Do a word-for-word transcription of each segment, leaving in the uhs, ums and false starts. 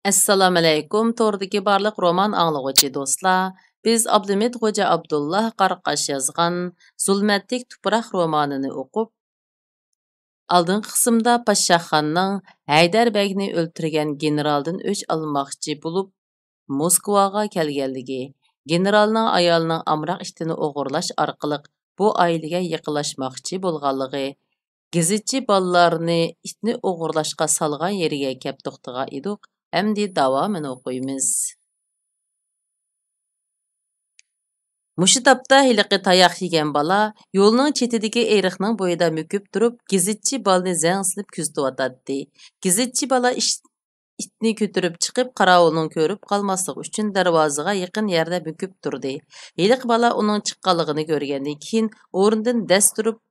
ئەسسالامۇئەلەيكۇم، توردىكى بارلىق رومان ئاڭلىغۇچى دوستلار. بىز ئابلىمىت خوجا ئابدۇللا قاراقاش يازغان زۇلمەتلىك تۇپراق رومانىنى ئوقۇپ، ئالدىنقى قىسىمدا پاششاخاننىڭ ھەيدەر بەگنى ئۆلتۈرگەن گېنېرالدىن ئۆچ ئالماقچى بولۇپ، موسكۋاغا كەلگەنلىكى، گېنېرالنىڭ ئايالىنىڭ ئامراق ئىتىنى ئوغرىلاش ئارقىلىق بۇ ئائىلىگە يېقىنلاشماقچى بولغانلىقى، گېزىتچى بالىلارنى ئىتنى ئوغرىلاشقا سالغان يېرىگە كەپ توختىغان ئىدۇق. ئەمدى داۋامىنى ئوقۇيمىز. مۇشۇ تاپتا ھېلىقى تاياق يېگەن بالا يولنىڭ چېتىدىكى ئېرىقنىڭ بويىدا مۆكۈپ تۇرۇپ، گېزىتچى بالىنى زەڭ سېلىپ كۆزىتىۋاتاتتى. گېزىتچى بالا ئىش-، ئىتنى كۆتۈرۈپ چىقىپ، قاراۋۇلنىڭ كۆرۈپ قالماسلىقى ئۈچۈن دەرۋازىغا يېقىن يەردە مۆكۈپ تۇردى. ھېلىقى بالا ئۇنىڭ چىققانلىقىنى كۆرگەندىن كېيىن، ئورنىدىن دەس تۇرۇپ،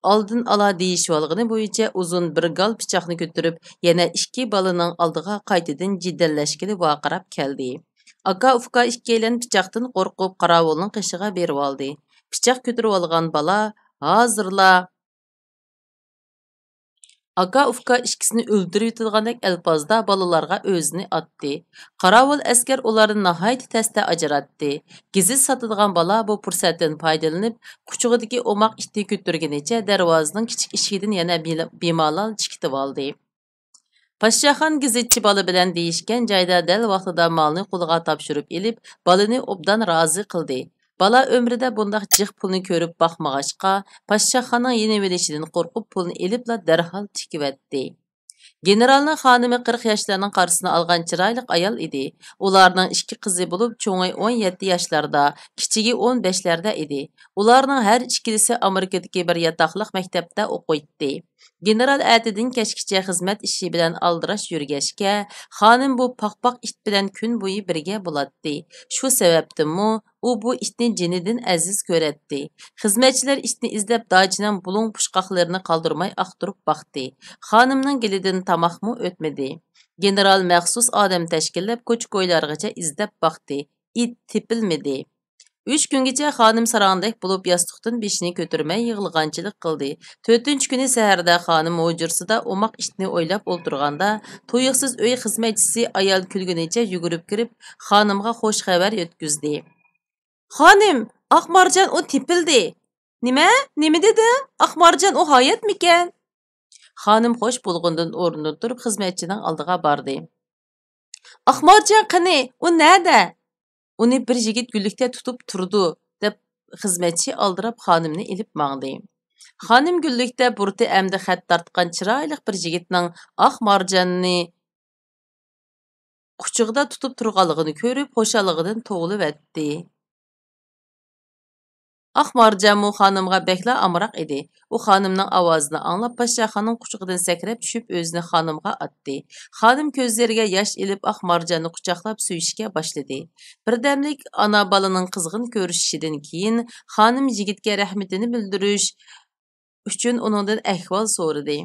ئالدىن ئالا دېيىشىۋالغىنى بويىچە ئۇزۇن بىر گال پىچاقنى كۆتۈرۈپ، يەنە ئىككى بالىنىڭ ئالدىغا قايتىدىن جېدەللەشكىلى ۋارقىراپ كەلدى. ئاكا-ئۇكا ئىككىيلەن پىچاقتىن قورقۇپ، قاراۋۇلنىڭ قېشىغا بېرىۋالدى. پىچاق كۆتۈرۈۋالغان بالا ھازىرلا، ئاكا-ئۇكا ئىككىسىنى ئۆلتۈرۈۋېتىدىغاندەك ئەلپازدا بالىلارغا ئۆزىنى ئاتتى. قاراۋۇل ئەسكەر ئۇلارنى ناھايىتى تەستە ئاجراتتى. گېزىت ساتىدىغان بالا بۇ پۇرسەتتىن پايدىلىنىپ، قۇچىقىدىكى ئوماق ئىتنى كۆتۈرگىنىچە دەرۋازىنىڭ كىچىك ئىشىكىدىن يەنە بىلا-، بىمالال چىقىۋالدى. پاششاخان گېزىتچى بالا بىلەن دېيىشكەن جايدا دەل ۋاقتىدا مالنى قولىغا تاپشۇرۇپ ئېلىپ، بالىنى ئوبدان رازى قىلدى. بالا ئۆمرىدە بۇنداق جىق پۇلنى كۆرۈپ باقمىغاچقا، پاششاخاننىڭ يېنىۋېلىشىدىن قورقۇپ، پۇلنى ئېلىپلا دەرھال چېكىۋەتتى. گېنېرالنىڭ خانىمى قىرىق ياشلارنىڭ قارىسىنى ئالغان چىرايلىق ئايال ئىدى. ئۇلارنىڭ ئىككى قىزى بولۇپ، چوڭى ئون يەتتە ياشلاردا، كىچىكى ئون بەشلەردە ئىدى. ئۇلارنىڭ ھەر ئىككىلىسى ئامېرىكىدىكى بىر ياتاقلىق مەكتەپتە ئوقۇيتتى. گېنېرال ئەتىدىن كەچكىچە خىزمەت ئىشى بىلەن ئالدىراش يۈرگەچكە، خانىم بۇ پاقپاق ئىت بىلەن كۈن بويى بىرگە بولاتتى. شۇ سەۋەبتىنمۇ ئۇ بۇ ئىتنى جېنىدىن ئەزىز كۆرەتتى. خىزمەتچىلەر ئىتنى ئىزدەپ داچىنىڭ بۇلۇڭ پۇچقاقلىرىنى قالدۇرماي ئاختۇرۇپ باقتى. خانىمنىڭ گېلىدىن تاماقمۇ ئۆتمىدى. گېنېرال مەخسۇس ئادەم تەشكىللەپ كوچا-كويلارغىچە ئىزدەپ باقتى. ئىت تېپىلمىدى. ئۈچ كۈنگىچە خانىم ساراڭدەك بولۇپ ياستۇقتىن بېشىنى كۆتۈرمەي يىغلىغانچىلىق قىلدى. تۆتىنچى كۈنى سەھەردە خانىم ھۇجرىسىدا ئوماق ئىتنى ئويلاپ ئولتۇرغاندا، تۇيۇقسىز ئۆي خىزمەتچىسى ئايال كۈلگىنىچە يۈگۈرۈپ كىرىپ، خانىمغا خوش خەۋەر يەتكۈزدى. خانىم، ئاق مارجان ئۇ تېپىلدى. نېمە؟ نېمە دېدىڭ؟ ئاق مارجان ئۇ ھاياتمىكەن؟ خانىم خوش بولغىنىدىن ئورنىدىن تۇرۇپ خىزمەتچىنىڭ ئالدىغا باردى. ئاق مارجان قېنى؟ ئۇ نەدە؟ ئۇنى بىر يىگىت گۈللۈكتە تۇتۇپ تۇرىدۇ، دەپ خىزمەتچى ئالدىراپ خانىمنى ئېلىپ ماڭدى. خانىم گۈللۈكتە بۇرۇتى ئەمدى خەت تارتقان چىرايلىق بىر يىگىتنىڭ ئاق مارجاننى قۇچىقىدا تۇتۇپ تۇرغانلىقىنى كۆرۈپ، خۇشاللىقىدىن توۋلىۋەتتى. ئاق مارجانمۇ خانىمغا بەكلا ئامراق ئىدى. ئۇ خانىمنىڭ ئاۋازىنى ئاڭلاپ، پاششاخاننىڭ قۇچىقىدىن سەكرەپ چۈشۈپ، ئۆزىنى خانىمغا ئاتتى. خانىم كۆزلىرىگە ياش ئېلىپ، ئاق مارجاننى قۇچاقلاپ سۆيۈشكە باشلىدى. بىردەملىك ئانا-بالىنىڭ قىزغىن كۆرۈشۈشىدىن كېيىن، خانىم يىگىتكە رەھمىتىنى بىلدۈرۈش ئۈچۈن ئۇنىڭدىن ئەھۋال سورىدى.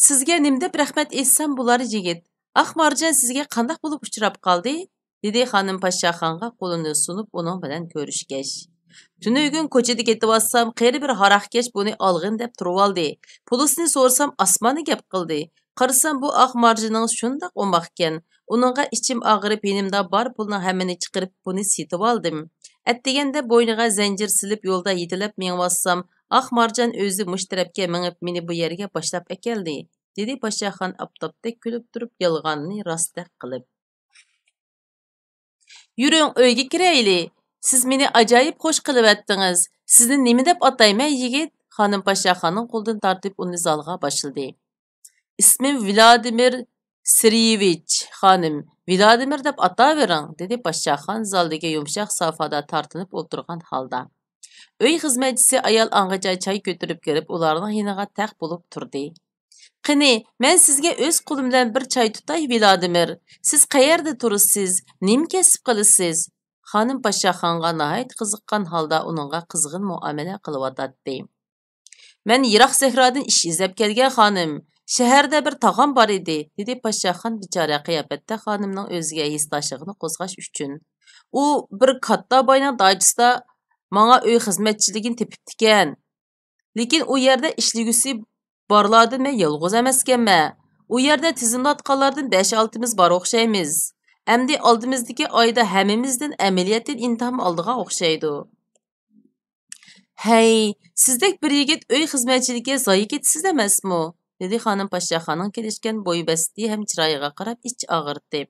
سىزگە نېمە دەپ رەھمەت ئېيتسام بولار، يىگىت؟ ئاق مارجان سىزگە قانداق بولۇپ ئۇچراپ قالدى؟ دېدى خانىم پاششاخانغا قولىنى سۇنۇپ ئۇنىڭ بىلەن كۆرۈشكەچ. تۈنۈگۈن كوچىدا كېتىۋاتسام، قېرى بىر ھاراقكەش بۇنى ئالغىن دەپ تۇرۇۋالدى. پۇلىسىنى سورىسام، ئاسماننى گەپ قىلدى. قارىسام، بۇ ئاق مارجىنىڭىز شۇنداق ئوماقكەن. ئۇنىڭغا ئىچىم ئاغرىپ، يېنىمدا بار پۇلنىڭ ھەممىنى چىقىرىپ، بۇنى سېتىۋالدىم. ئەتىگەندە بوينىغا زەنجىر سېلىپ، يولدا يېتىلەپ مېڭىۋاتسام، ئاق مارجان ئۆزى مۇشۇ تەرەپكە مېڭىپ، مېنى بۇ يەرگە باشلاپ ئەكەلدى، دېدى پاششاخان ئاپتاپتەك كۈلۈپ تۇرۇپ، يالغاننى راستتەك قىلىپ. يۈرۈڭ، ئۆيگە كىرەيلى. سىز مېنى ئاجايىپ خوش قىلىۋەتتىڭىز. سىزنى نېمە دەپ ئاتايمەن، يىگىت؟ خانىم پاششاخاننىڭ قولىدىن تارتىپ، ئۇنى زالغا باشلىدى. ئىسمىم ۋلادىمىر سېرىيېۋىچ، خانىم. ۋلادىمىر دەپ ئاتاۋېرىڭ، دېدى پاششاخان زالدىكى يۇمشاق سافادا تارتىنىپ ئولتۇرغان ھالدا. ئۆي خىزمەتچىسى ئايال ئاڭغىچە چاي كۆتۈرۈپ كىرىپ، ئۇلارنىڭ يېنىغا تەق بولۇپ تۇردى. قېنى، مەن سىزگە ئۆز قولۇم بىلەن بىر چاي تۇتاي، ۋلادىمىر. سىز قەيەردە تۇرىسىز؟ نېمە كەسىپ قىلىسىز؟ خانىم پاششاخانغا ناھايىتى قىزىققان ھالدا ئۇنىڭغا قىزغىن مۇئامىلە قىلىۋاتاتتى. مەن يىراق سەھرادىن ئىش ئىزدەپ كەلگەن خانىم. شەھەردە بىر تاغام بار ئىدى، دېدى پاششاخان بىچارە قىياپەتتە خانىمنىڭ ئۆزىگە ھېسداشلىقىنى قوزغاش ئۈچۈن. ئۇ بىر كاتتا باينىڭ داچىسىدا ماڭا ئۆي خىزمەتچىلىكىنى تېپىپتىكەن. لېكىن ئۇ يەردە ئىشلىگۈسى بارلاردىن مەن يالغۇز ئەمەسكەنمەن. بۇ يەردە تىزىملاتقانلاردىن بەش-ئالتىمىز بار ئوخشايمىز. ئەمدى ئالدىمىزدىكى ئايدا ھەممىمىزدىن ئەمەلىيەتتىن ئىمتىھان ئالىدىغان ئوخشايدۇ. ھەي، سىزدەك بىر يىگىت ئۆي خىزمەتچىلىكىگە زايە كېتىسىز ئەمەسمۇ؟ دېدى خانىم پاششاخاننىڭ كېلىشكەن بوي بەستى ھەم چىرايىغا قاراپ ئىچ ئاغرىتىپ.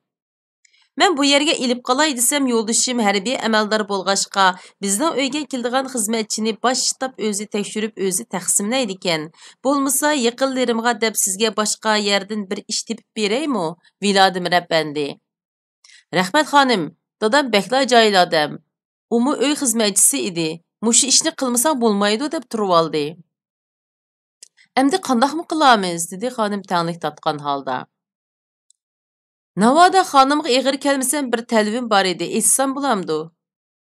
مەن بۇ يەرگە ئېلىپ قالاي دېسەم، يولدىشىم ھەربىي ئەمەلدار بولغاچقا، بىزنىڭ ئۆيگە كېلىدىغان خىزمەتچىنى باش شتاب ئۆزى تەكشۈرۈپ، ئۆزى تەقسىملەيدىكەن. بولمىسا، يېقىنلىرىمغا دەپ سىزگە باشقا يەردىن بىر ئىش تېپىپ بېرەيمۇ، ۋىلادىمىر ئەپەندى؟ رەھمەت، خانىم، دادام بەكلا جاھىل ئادەم. ئۇمۇ ئۆي خىزمەتچىسى ئىدى. مۇشۇ ئىشنى قىلمىساڭ بولمايدۇ، دەپ تۇرۇۋالدى. ئەمدى قانداقمۇ قىلامىز؟ دېدى خانىم تەڭلىك تارتقان ھالدا. ناۋادا خانىمغا ئېغىر كەلمىسەم، بىر تەلىپىم بار ئىدى، ئېيتسام بولامدۇ؟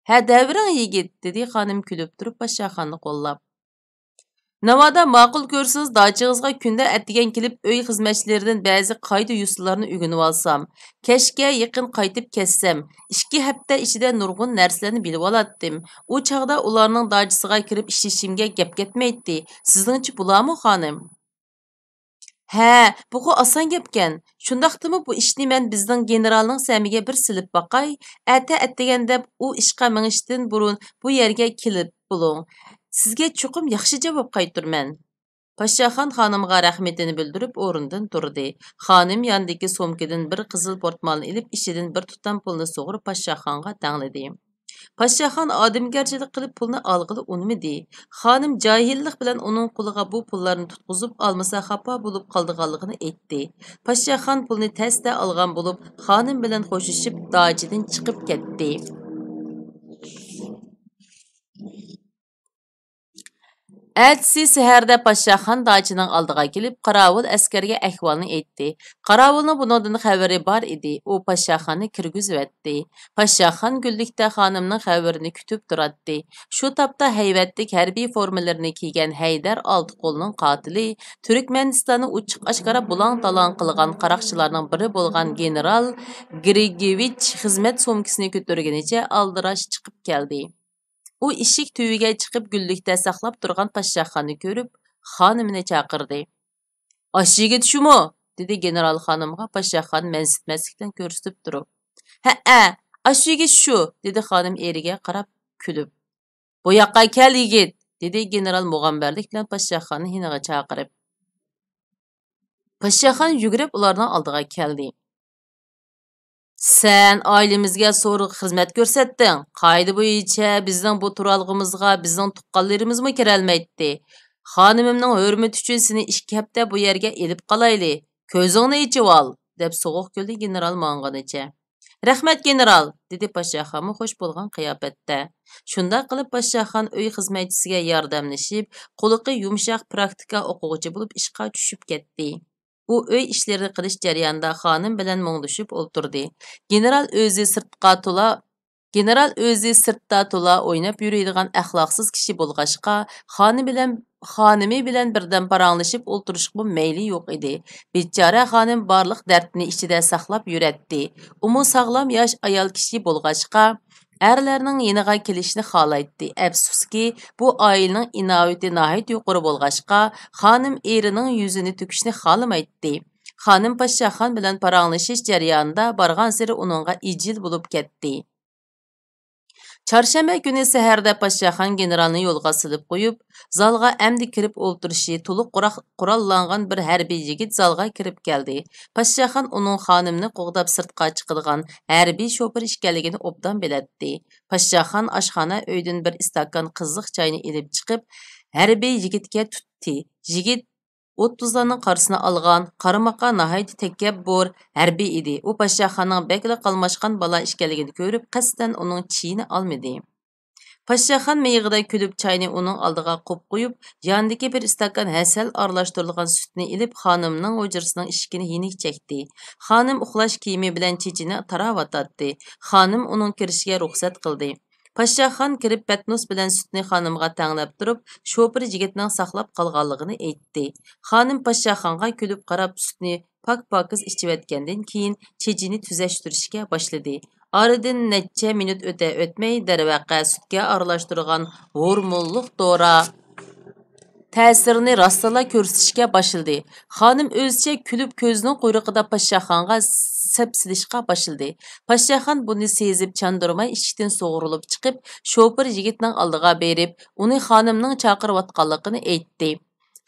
ھە، دەۋېرىڭ، يىگىت، دېدى خانىم كۈلۈپ تۇرۇپ پاششاخاننى قوللاپ. ناۋادا ماقۇل كۆرسىڭىز، داچىڭىزغا كۈندە ئەتىگەن كېلىپ، ئۆي خىزمەتچىلىرىدىن بەزى قائىدە-يوسۇنلارنى ئۆگىنىۋالسام، كەچكە يېقىن قايتىپ كەتسەم، ئىككى ھەپتە ئىچىدە نۇرغۇن نەرسىلەرنى بىلىۋالاتتىم. ئۇ چاغدا ئۇلارنىڭ داچىسىغا كىرىپ ئىشلىشىمگە گەپ كەتمەيتتى. سىزنىڭچە بولامۇ، خانىم؟ ھە، بۇغۇ ئاسان گەپكەن. شۇنداقتىمۇ بۇ ئىشنى مەن بىزنىڭ گېنېرالنىڭ سەمىگە بىر سېلىپ باقاي. ئەتە ئەتىگەندە ئۇ ئىشقا مېڭىشتىن بۇرۇن بۇ يەرگە كېلىپ بولۇڭ. سىزگە چوقۇم ياخشى جاۋاب قايتۇرىمەن. پاششاخان خانىمغا رەھمىتىنى بىلدۈرۈپ ئورنىدىن تۇردى. خانىم ياندىكى سومكىدىن بىر قىزىل پورتمالنى ئېلىپ، ئىچىدىن بىر تۇتام پۇلنى سۇغۇرۇپ پاششاخانغا تەڭلىدى. پاششاخان ئادەمگەرچىلىك قىلىپ پۇلنى ئالغىلى ئۇنىمىدى. خانىم جاھىللىق بىلەن ئۇنىڭ قولىغا بۇ پۇللارنى تۇتقۇزۇپ ئالمىسا خاپا بولۇپ قالىدىغانلىقىنى ئېيتتى. پاششاخان پۇلنى تەستە ئالغان بولۇپ، خانىم بىلەن خوشلىشىپ داچىدىن چىقىپ كەتتى. ئەتىسى سەھەردە پاششاخان داچىنىڭ ئالدىغا كېلىپ، قاراۋۇل ئەسكەرگە ئەھۋالنى ئېيتتى. قاراۋۇلنىڭ بۇنىڭدىن خەۋىرى بار ئىدى، ئۇ پاششاخاننى كىرگۈزۈۋەتتى. پاششاخان گۈللۈكتە خانىمنىڭ خەۋىرىنى كۈتۈپ تۇراتتى. شۇ تاپتا ھەيۋەتلىك ھەربىي فورمىلىرىنى كىيگەن ھەيدەر ئالتە قولنىڭ قاتىلى، تۈركمەنىستاننى ئوچۇق-ئاشكارا بۇلاڭ-تالاڭ قىلغان قاراقچىلارنىڭ بىرى بولغان گېنېرال گرىگېۋىچ خىزمەت سومكىسىنى كۆتۈرگىنىچە ئالدىراش چىقىپ كەلدى. ئۇ ئىشىك تۈۋىگە چىقىپ، گۈللۈكتە ساقلاپ تۇرغان پاششاخاننى كۆرۈپ، خانىمىنى چاقىردى. «ئاشۇ يىگىت شۇمۇ؟» دېدى گېنېرال خانىمغا پاششاخان مەنسىتمەسلىك بىلەن كۆرسىتىپ تۇرۇپ. «ھەئە، ئاشۇ يىگىت شۇ!» دېدى خانىم ئېرىگە قاراپ كۈلۈپ. «بۇ ياققا كەل، يىگىت!» دېدى گېنېرال مۇغەمبەرلىك بىلەن پاششاخاننى يېنىغا چاقىرىپ. پاششاخان يۈگۈرۈپ ئۇلارنىڭ ئالدىغا كەلدى. «سەن ئائىلىمىزگە سورىغا خىزمەت كۆرسەتتىڭ. قائىدە بويىچە بىزنىڭ بۇ تۇرالغۇمىزغا بىزنىڭ تۇغقانلىرىمىزمۇ كىرەلمەيتتى. خانىمىمنىڭ ھۆرمىتى ئۈچۈن سېنى ئىككى ھەپتە بۇ يەرگە ئېلىپ قالايلى. كۆزۈڭنى ئېچىۋال!» دەپ سوغۇق كۈلدى گېنېرال ماڭغىنىچە. «رەھمەت، گېنېرال!» دېدى پاششاخانمۇ خوش بولغان قىياپەتتە. شۇنداق قىلىپ پاششاخان ئۆي خىزمەتچىسىگە ياردەملىشىپ، قۇلىقى يۇمشاق پراكتىكا ئوقۇغۇچى بولۇپ ئىشقا چۈشۈپ كەتتى. ئۇ ئۆي ئىشلىرىنى قىلىش جەريانىدا خانىم بىلەن مۇڭدىشىپ ئولتۇردى. گېنېرال ئۆزى سىرتقا تولا، گېنېرال ئۆزى سىرتتا تولا ئويناپ يۈرىدىغان ئەخلاقسىز كىشى بولغاچقا، خانى بىلەن، خانىمى بىلەن بىردەم پاراڭلىشىپ ئولتۇرۇشقىمۇ مەيلى يوق ئىدى. بىچارە خانىم بارلىق دەردىنى ئىچىدە ساقلاپ يۈرەتتى. ئۇمۇ ساغلام ياش ئايال كىشى بولغاچقا، ئەرلەرنىڭ يېنىغا كېلىشنى خالايتتى. ئەپسۇسكى، بۇ ئائىلىنىڭ ئىناۋىتى ناھايىتى يۇقىرى بولغاچقا، خانىم ئېرىنىڭ يۈزىنى تۆكۈشنى خالىمايتتى. خانىم پاششاخان بىلەن پاراڭلىشىش جەريانىدا بارغانسېرى ئۇنىڭغا ئىجىل بولۇپ كەتتى. چارشەنبە كۈنى سەھەردە پاششاخان گېنېرالنى يولغا سېلىپ قويۇپ، زالغا ئەمدى كىرىپ ئولتۇرۇشى تولۇق قۇراق-، قوراللانغان بىر ھەربىي يىگىت زالغا كىرىپ كەلدى. پاششاخان ئۇنىڭ خانىمنى قوغداپ سىرتقا چىقىدىغان ھەربىي شوپۇر ئىكەنلىكىنى ئوبدان بىلەتتى. پاششاخان ئاشخانا ئۆيدىن بىر ئىستاكان قىزىق چاينى ئېلىپ چىقىپ، ھەربىي يىگىتكە تۇتتى. يىگىت ئوتتۇزلارنىڭ قارىسىنى ئالغان، قارىماققا ناھايىتى تەكەببۇر ھەربىي ئىدى. ئۇ پاششاخاننىڭ بەكلا قالماشقان بالا ئىكەنلىكىنى كۆرۈپ، قەستەن ئۇنىڭ چېيىنى ئالمىدى. پاششاخان مىيىقىدا كۈلۈپ، چاينى ئۇنىڭ ئالدىغا قويۇپ قويۇپ، ياندىكى بىر ئىستاكان ھەسەل ئارىلاشتۇرۇلغان سۈتنى ئېلىپ، خانىمنىڭ ھۇجرىسىنىڭ ئىشىكىنى يېنىك چەكتى. خانىم ئۇخلاش كىيىمى بىلەن چېچىنى تاراۋاتاتتى. خانىم ئۇنىڭ كىرىشىگە رۇخسەت قىلدى. پاششاخان كىرىپ، پەتنۇس بىلەن سۈتنى خانىمغا تەڭلەپ تۇرۇپ، شوپۇر يىگىتنىڭ ساقلاپ قالغانلىقىنى ئېيتتى. خانىم پاششاخانغا كۈلۈپ قاراپ، سۈتنى پاك-پاكىز ئىچىۋەتكەندىن كېيىن، چېچىنى تۈزەشتۈرۈشكە باشلىدى. ئارىدىن نەچچە مىنۇت ئۆتە-ئۆتمەي، دەرۋەقە، سۈتكە ئارىلاشتۇرغان ھورمونلۇق دورا تەسىرىنى راستلا كۆرسىتىشكە باشلىدى. خانىم ئۆزىچە كۈلۈپ، كۆزىنىڭ قۇيرۇقىدا پاشاخانغا سەپسېلىشقا باشلىدى. پاشاخان بۇنى سېزىپ، چاندۇرماي ئىشىكتىن سۇغۇرۇلۇپ چىقىپ، شوپۇر يىگىتنىڭ ئالدىغا بېرىپ، ئۇنى خانىمنىڭ چاقىرىۋاتقانلىقىنى ئېيتتى.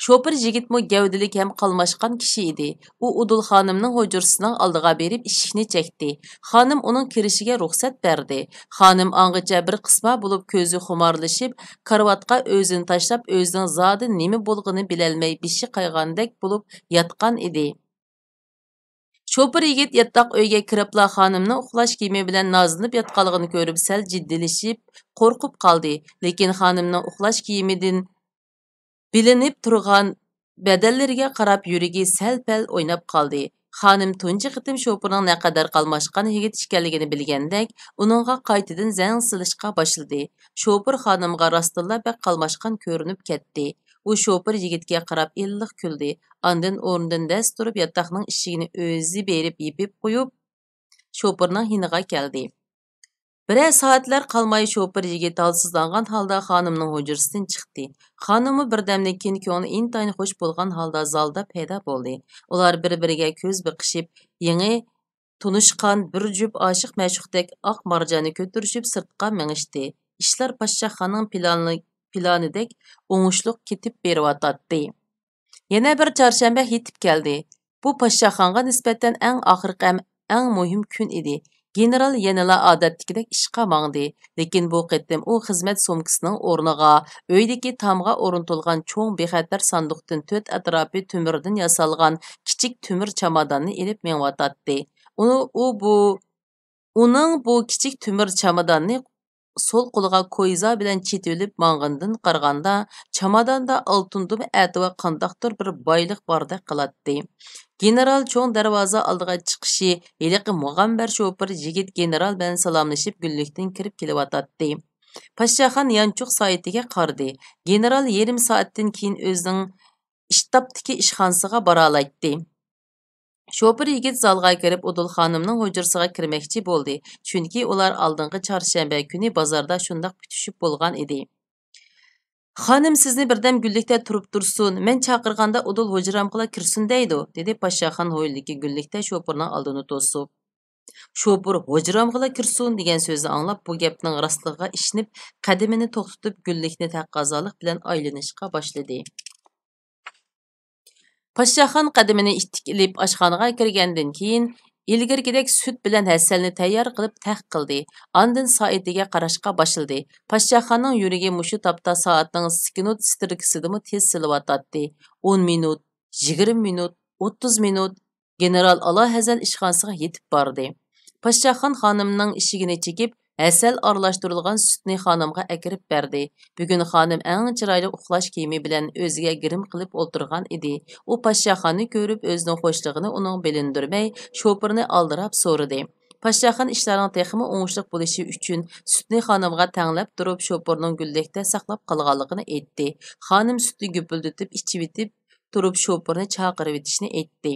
شوپۇر يىگىتمۇ گەۋدىلىك ھەم قالماشقان كىشى ئىدى. ئۇ ئۇدۇل خانىمنىڭ ھۇجرىسىنىڭ ئالدىغا بېرىپ ئىشىكنى چەكتى. خانىم ئۇنىڭ كىرىشىگە رۇخسەت بەردى. خانىم ئاڭغىچە بىر قىسما بولۇپ كۆزى خۇمارلىشىپ، كارىۋاتقا ئۆزىنى تاشلاپ، ئۆزىنىڭ زادى نېمە بولغىنى بىلەلمەي بېشى قايغاندەك بولۇپ ياتقان ئىدى. شوپۇر يىگىت ياتاق ئۆيگە كىرىپلا خانىمنىڭ ئۇخلاش كىيىمى بىلەن نازلىنىپ ياتقانلىقىنى كۆرۈپ سەل جىددىيلىشىپ قورقۇپ قالدى. لېكىن خانىمنىڭ ئۇخلاش كىيىمىدىن بىلىنىپ تۇرغان بەدەنلىرىگە قاراپ يۈرىكى سەل-پەل ئويناپ قالدى. خانىم تۇنجى قېتىم شوپۇرنىڭ نەقەدەر قالماشقان يىگىت ئىكەنلىكىنى بىلگەندەك، ئۇنىڭغا قايتىدىن زەڭ سېلىشقا باشلىدى. شوپۇر خانىمغا راستتىنلا بەك قالماشقان كۆرۈنۈپ كەتتى. ئۇ شوپۇر يىگىتكە قاراپ ئىللىق كۈلدى. ئاندىن ئورنىدىن دەس تۇرۇپ، ياتاقنىڭ ئىشىكىنى ئۆزى بېرىپ يېپىپ قويۇپ، شوپۇرنىڭ يېنىغا كەلدى. بىرەر سائەتلەر قالماي شوپۇر يىگىت ھالسىزلانغان ھالدا خانىمنىڭ ھۇجرىسىدىن چىقتى. خانىممۇ بىردەمدىن كېيىن كۆڭلى ئىنتايىن خۇش بولغان ھالدا زالدا پەيدا بولدى. ئۇلار بىر-بىرىگە كۆز بېقىشىپ، يېڭى تونۇشقان بىر جۈپ ئاشىق-مەشۇقتەك ئاق مارجاننى كۆتۈرۈشۈپ سىرتقا مېڭىشتى. ئىشلار پاششاخاننىڭ پىلانى، پىلانىدەك ئوڭۇشلۇق كېتىپ بېرىۋاتاتتى. يەنە بىر چارشەنبە يېتىپ كەلدى. بۇ پاششاخانغا نىسبەتەن ئەڭ ئاخىرقى ھەم ئەڭ مۇھىم كۈن ئىدى. گېنېرال يەنىلا ئادەتتىكىدەك ئىشقا ماڭدى. لېكىن بۇ قېتىم ئۇ خىزمەت سومكىسىنىڭ ئورنىغا ئۆيدىكى تامغا ئورنىتىلغان چوڭ بىخەتەر ساندۇقتىن تۆت ئەتراپى تۆمۈردىن ياسالغان كىچىك تۆمۈر چاماداننى ئېلىپ مېڭىۋاتاتتى. ئۇ، ئۇ بۇ، ئۇنىڭ بۇ كىچىك تۆمۈر چاماداننى سول قولىغا كويزا بىلەن چېتىۋېلىپ ماڭغىنىدىن قارىغاندا، چاماداندا ئالتۇندىمۇ ئەتىۋار قانداقتۇر بىر بايلىق باردەك قىلاتتى. گېنېرال چوڭ دەرۋازا ئالدىغا چىقىشى، ھېلىقى مۇغەمبەر شوپۇر يىگىت گېنېرال بىلەن سالاملىشىپ گۈللۈكتىن كىرىپ كېلىۋاتاتتى. پاششاخان يانچۇق سائىتىگە قارىدى. گېنېرال يېرىم سائەتتىن كېيىن ئۆزىنىڭ ئىشتابتىكى ئىشخانىسىغا بارالايتتى. شوپۇر يىگىت زالغا كىرىپ، ئۇدۇل خانىمنىڭ ھۇجرىسىغا كىرمەكچى بولدى، چۈنكى ئۇلار ئالدىنقى چارشەنبە كۈنى بازاردا شۇنداق پۈتۈشۈپ بولغان ئىدى. خانىم سىزنى بىردەم گۈللۈكتە تۇرۇپ تۇرسۇن، مەن چاقىرغاندا ئۇدۇل ھۇجرامغىلا كىرسۇن دەيدۇ، دېدى پاششاخان ھويلىدىكى گۈللۈكتە شوپۇرنىڭ ئالدىنى توسۇپ. شوپۇر ھۇجرامغىلا كىرسۇن دېگەن سۆزنى ئاڭلاپ، بۇ گەپنىڭ راستلىقىغا ئىشىنىپ، قەدىمىنى توختىتىپ، گۈللۈكنى تەقەززالىق بىلەن ئايلىنىشقا باشلىدى. پاششاخان قەدىمىنى ئىتتىك ئېلىپ ئاشخانىغا كىرگەندىن كېيىن، ئىلگىرىكىدەك سۈت بىلەن ھەسەلنى تەييار قىلىپ تەق قىلدى. ئاندىن سائىتىگە قاراشقا باشلىدى. پاششاخاننىڭ يۈرىكى مۇشۇ تاپتا سائەتنىڭ سېكۇنت سترىكىسىدىمۇ تېز سېلىۋاتاتتى. ئون مىنۇت، يىگىرمە مىنۇت، ئوتتۇز مىنۇت. گېنېرال ئالاھەزەل ئىشخانىسىغا يېتىپ باردى. پاششاخان خانىمنىڭ ئىشىكىنى چېكىپ، ھەسەل ئارىلاشتۇرۇلغان سۈتنى خانىمغا ئەكىرىپ بەردى. بۈگۈن خانىم ئەڭ چىرايلىق ئۇخلاش كىيىمى بىلەن ئۆزىگە گىرىم قىلىپ ئولتۇرغان ئىدى. ئۇ پاششاخاننى كۆرۈپ، ئۆزىنىڭ خۇشلۇقىنى ئۇنىڭغا بىلىندۈرمەي، شوپۇرنى ئالدىراپ سورىدى. پاششاخان ئىشلارنىڭ تېخىمۇ ئوڭۇشلۇق بولۇشى ئۈچۈن، سۈتنى خانىمغا تەڭلەپ تۇرۇپ، شوپۇرنىڭ گۈللۈكتە ساقلاپ قالغانلىقىنى ئېيتتى. خانىم سۈتنى گۈپۈلدىتىپ ئىچىۋېتىپ تۇرۇپ، شوپۇرنى چاقىرىۋېتىشنى ئېيتتى.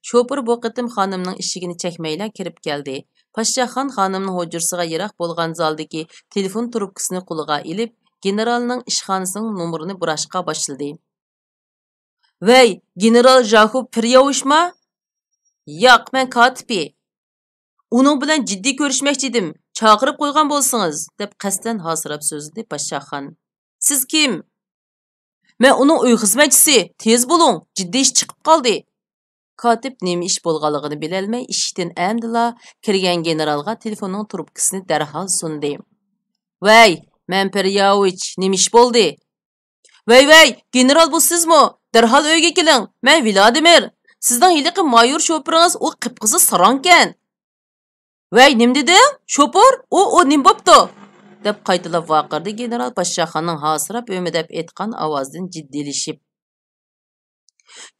شوپۇر بۇ قېتىم خانىمنىڭ ئىشىكىنى چەكمەيلا كىرىپ كەلدى. پاششاخان خانىمنىڭ ھۇجرىسىغا يىراق بولغان زالدىكى تېلېفون تۇرۇپكىسىنى قولىغا ئېلىپ، گېنېرالنىڭ ئىشخانىسىنىڭ نومۇرىنى بۇراشقا باشلىدى. ۋەي، گېنېرال ژاخۇ پىرياۋىچما؟ ياق، مەن كاتىپى. ئۇنىڭ بىلەن جىددىي كۆرۈشمەكچى ئىدىم. چاقىرىپ قويغان بولسىڭىز، دەپ قەستەن ھاسىراپ سۆزلىدى پاششاخان. سىز كىم؟ مەن ئۇنىڭ ئۆي خىزمەتچىسى. تېز بولۇڭ، جىددىي ئىش چىقىپ قالدى. كاتىپ نېمە ئىش بولغانلىقىنى بىلەلمەي، ئىشىكتىن ئەمدىلا كىرگەن گېنېرالغا تېلېفوننىڭ تۇرۇپكىسىنى دەرھال سۇندى. ۋەي، مەن پىرياۋىچ، نېمە ئىش بولدى؟ ۋەي، ۋەي، گېنېرال، بۇ سىزمۇ؟ دەرھال ئۆيگە كېلىڭ، مەن ۋلادىمىر. سىزنىڭ ھېلىقى مايور شوپۇرىڭىز، ئۇ قىپقىزىل ساراڭكەن. ۋەي، نېمە دېدىڭ؟ شوپۇر؟ ئۇ، ئۇ نېمە بوپتۇ؟ دەپ قايتىلاپ ۋارقىرىدى گېنېرال پاششاخاننىڭ ھاسىراپ ھۆمۈدەپ ئېيتقان ئاۋازىدىن جىددىيلىشىپ.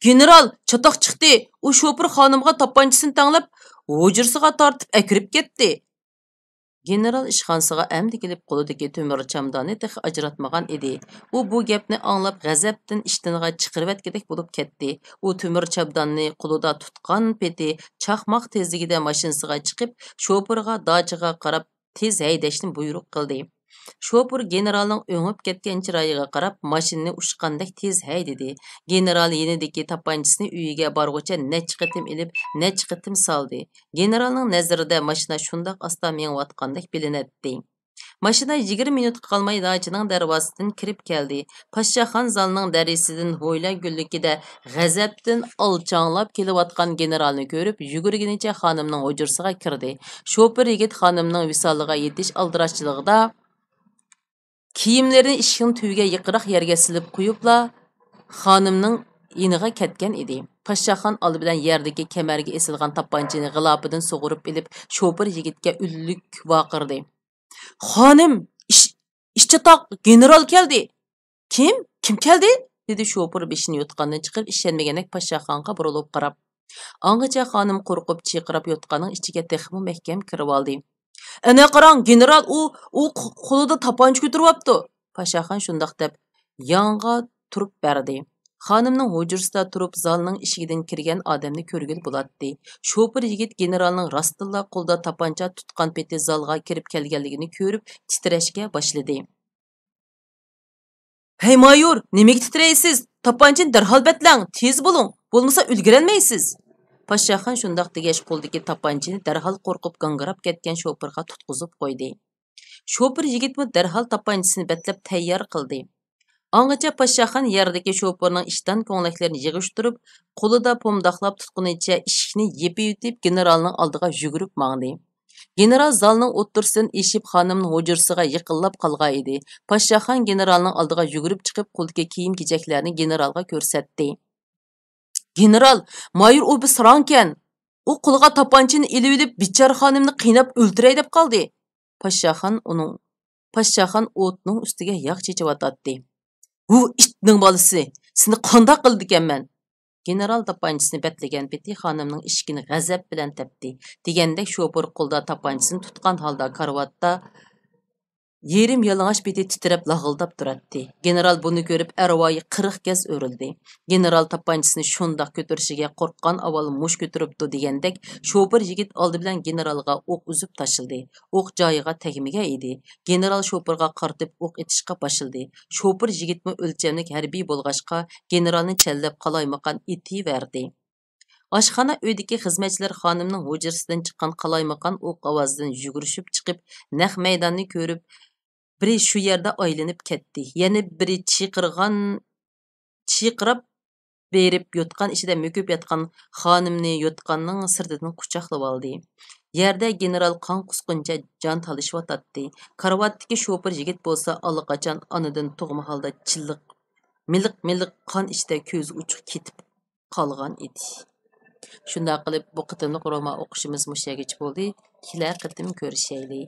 گېنېرال، چاتاق چىقتى! ئۇ شوپۇر خانىمغا تاپانچىسىنى تەڭلەپ، ھۇجرىسىغا تارتىپ ئەكىرىپ كەتتى. گېنېرال ئىشخانىسىغا ئەمدى كېلىپ، قولىدىكى تۆمۈر چامداننى تېخى ئاجراتمىغان ئىدى. ئۇ بۇ گەپنى ئاڭلاپ، غەزەپتىن ئىشتىنىغا چىقىرىۋەتكۈدەك بولۇپ كەتتى. ئۇ تۆمۈر چامداننى قولىدا تۇتقان پېتى، چاقماق تېزلىكىدە ماشىنىسىغا چىقىپ، شوپۇرغا داچىغا قاراپ تېز ھەيدەشنى بۇيرۇق قىلدى. شوپۇر گېنېرالنىڭ ئۆڭۈپ كەتكەن چىرايىغا قاراپ، ماشىنىنى ئۇچقاندەك تېز ھەيدىدى. گېنېرال يېنىدىكى تاپانچىسىنى ئۆيىگە بارغۇچە نەچچە قېتىم ئېلىپ، نەچچە قېتىم سالدى. گېنېرالنىڭ نەزىرىدە ماشىنا شۇنداق ئاستا مېڭىۋاتقاندەك بىلىنەتتى. ماشىنا يىگىرمە مىنۇتقا قالماي داچىنىڭ دەرۋازىسىدىن كىرىپ كەلدى. پاشاخان زالنىڭ دەرىزىسىدىن ھويلا گۈللۈكىدە غەزەپتىن ئالچاڭلاپ كېلىۋاتقان گېنېرالنى كۆرۈپ، يۈگۈرگىنىچە خانىمنىڭ ھۇجرىسىغا كىردى. شوپۇر يىگىت خانىمنىڭ ۋىسالىغا يېتىش ئالدىراشچىلىقىدا كىيىملىرىنى ئىشىكنىڭ تۈۋىگە يېقىنراق يەرگە سېلىپ قويۇپلا، خانىمنىڭ يېنىغا كەتكەن ئىدى. پاشاخان ئالدى بىلەن يەردىكى كەمەرگە ئېسىلغان تاپانچىنى غىلاپىدىن سۇغۇرۇپ ئېلىپ، شوپۇر يىگىتكە ئۈنلۈك ۋارقىرىدى. «خانىم، ئىش، ئىش چاتاق، گېنېرال كەلدى!» «كىم؟ كىم كەلدى؟» دېدى شوپۇر بېشىنى يوتقاندىن چىقىرىپ، ئىشەنمىگەندەك پاشاخانغا بۇرۇلۇپ قاراپ. ئاڭغىچە خانىم قورقۇپ چىرقىراپ يوتقاننىڭ ئىچىگە تېخىمۇ مەھكەم كىرىۋالدى. «ئەنە قاراڭ، گېنېرال، ئۇ، ئۇ قو-، قولىدا تاپانچا كۆتۈرۈۋاپتۇ.» پاشاخان شۇنداق دەپ، ياڭغا تۇرۇپ بەردى. خانىمنىڭ ھۇجرىسىدا تۇرۇپ، زالنىڭ ئىشىكىدىن كىرگەن ئادەمنى كۆرگىلى بولاتتى. شوپۇر يىگىت گېنېرالنىڭ راستتىنلا قولىدا تاپانچا تۇتقان پېتى زالغا كىرىپ كەلگەنلىكىنى كۆرۈپ، تىترەشكە باشلىدى. «ھەي، مايور، نېمىگە تىترەيسىز؟ تاپانچىنى دەرھال بەتلەڭ، تېز بولۇڭ، بولمىسا ئۈلگۈرەلمەيسىز.» پاشاخان شۇنداق دېگەچ، قولىدىكى تاپانچىنى دەرھال قورقۇپ گاڭگىراپ كەتكەن شوپۇرغا تۇتقۇزۇپ قويدى. شوپۇر يىگىتمۇ دەرھال تاپانچىسىنى بەتلەپ تەييار قىلدى. ئاڭغىچە پاشاخان يەردىكى شوپۇرنىڭ ئىشتان كۆڭلەكلىرىنى يىغىشتۇرۇپ، قولىدا پومداقلاپ تۇتقىنىچە ئىشىكنى يېپىۋېتىپ، گېنېرالنىڭ ئالدىغا يۈگۈرۈپ ماڭدى. گېنېرال زالنىڭ ئوتتۇرىسىدىن ئېشىپ، خانىمنىڭ ھۇجرىسىغا يېقىنلاپ قالغان ئىدى. پاشاخان گېنېرالنىڭ ئالدىغا يۈگۈرۈپ چىقىپ، قولىدىكى كىيىم-كېچەكلەرنى گېنېرالغا كۆرسەتتى. «گېنېرال، مايور ئۇ بىر ساراڭكەن. ئۇ قولىغا تاپانچىنى ئېلىۋېلىپ، بىچارە خانىمنى قىيناپ ئۆلتۈرەي دەپ قالدى.» پاشاخان ئۇنىڭ، پاشاخان ئوتنىڭ ئۈستىگە ياغ چېچىۋاتاتتى. «ھۇ، ئىتنىڭ بالىسى! سېنى قانداق قىلىدىكەنمەن!» گېنېرال تاپانچىسىنى بەتلىگەن پېتى خانىمنىڭ ئىشىكىنى غەزەپ بىلەن تەپتى. دېگەندەك شوپۇر قولىدا تاپانچىسىنى تۇتقان ھالدا كارىۋاتتا يېرىم يالىڭاچ پېتى تىترەپ لاغىلداپ تۇراتتى. گېنېرال بۇنى كۆرۈپ ئەرۋايى قىرىق گەز ئۆرۈلدى. گېنېرال تاپانچىسىنى شۇنداق كۆتۈرۈشىگە قورققان ئاۋۋال مۇش كۆتۈرۈپتۇ دېگەندەك، شوپۇر يىگىت ئالدى بىلەن گېنېرالغا ئوق ئۈزۈپ تاشلىدى. ئوق جايىغا تەگمىگەن ئىدى. گېنېرال شوپۇرغا قارىتىپ ئوق ئېتىشقا باشلىدى. شوپۇر يىگىتمۇ ئۆلچەملىك ھەربىي بولغاچقا، گېنېرالنى چەنلەپ قالايمىقان ئېتىۋەردى. ئاشخانا ئۆيدىكى خىزمەتچىلەر خانىمنىڭ ھۇجرىسىدىن چىققان قالايمىقان ئوق ئاۋازىدىن يۈگۈرۈشۈپ چىقىپ، نەق مەيداننى كۆرۈپ، بىرى شۇ يەردە ئايلىنىپ كەتتى، يەنە بىرى چىرقىرىغان، چىرقىراپ بېرىپ يوتقان ئىچىدە مۆكۈپ ياتقان خانىمنى يوتقاننىڭ سىرتىدىن قۇچاقلىۋالدى. يەردە گېنېرال قان قۇسقىنىچە جان تالىشىۋاتاتتى. كارىۋاتتىكى شوپۇر يىگىت بولسا ئاللىقاچان ئانىدىن تۇغما ھالدا چىللىق، مىلىق-مىلىق قان ئىچىدە كۆزى ئوچۇق كېتىپ قالغان ئىدى. شۇنداق قىلىپ، بۇ قېتىملىق رومان ئوقۇشىمىز مۇشۇ يەرگىچە بولدى. كېلەر قېتىم كۆرۈشەيلى.